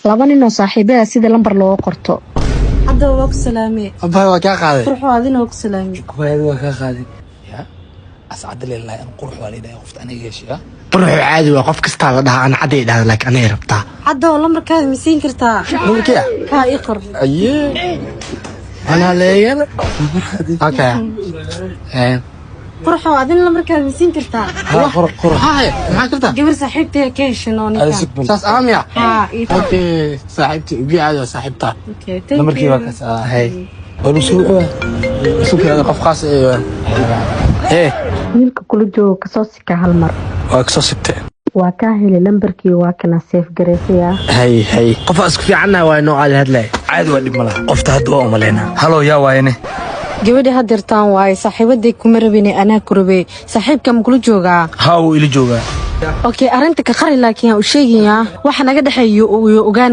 Laba nin oo saaxiibada sida lambar looga qorto. Hadda waa ku salaamee. Abbaay, waa kaa qaaday. Qurxo, adina waa ku salaamee. Kuwaayada, waa kaa qaaday. Ya ascad leelahay an, qurux waa leedahay qofta aniga heshay. Quruxu caadi waa, qof kastaa la dhahaa. Ana cadday dhahda, laakiin anay rabtaa. Hadda oo lambarkaada ma siin kartaa? Lambarkiya? Kaa ii qor. Aye, anaa leeyana. Okay. Qurxo, adina lambarkaada ma siin kartaa? Ha, qor, qor. Haye, maxaa kartaa? Gabar saaxiibtay ka heshin oo ninkan. Saas aamiya? Haa, ii qor. Okay, saaxiibti ugu caadi waa saaxiibta. Okay, thank Lambarkii you. waa kaas. Hay. Waa lagu soo wuxuu. Sukeeda qof khaas ee. Wiilka kula jooga kasoo sika hal mar. Waa kasoo sigtay. Waa kaa helay lambarkii, waa kana save garaysaya. Hay hay, qof isku fiicannahay waa noo caadi hadlay. Caadi waa, dhib ma laha. Qofta hadda waa umaleynaa. Halo, yaa waayane? Gabadhi hadeertaan waaye, saaxiibaday kuma rabine, anaa ku rabay. Saaxiibka ma kula joogaa? Haa, wuu ila joogaa. Okay, arrinta ka qari, laakiin aan u sheegayaa waxa naga dhexeeyo iyo ogaan.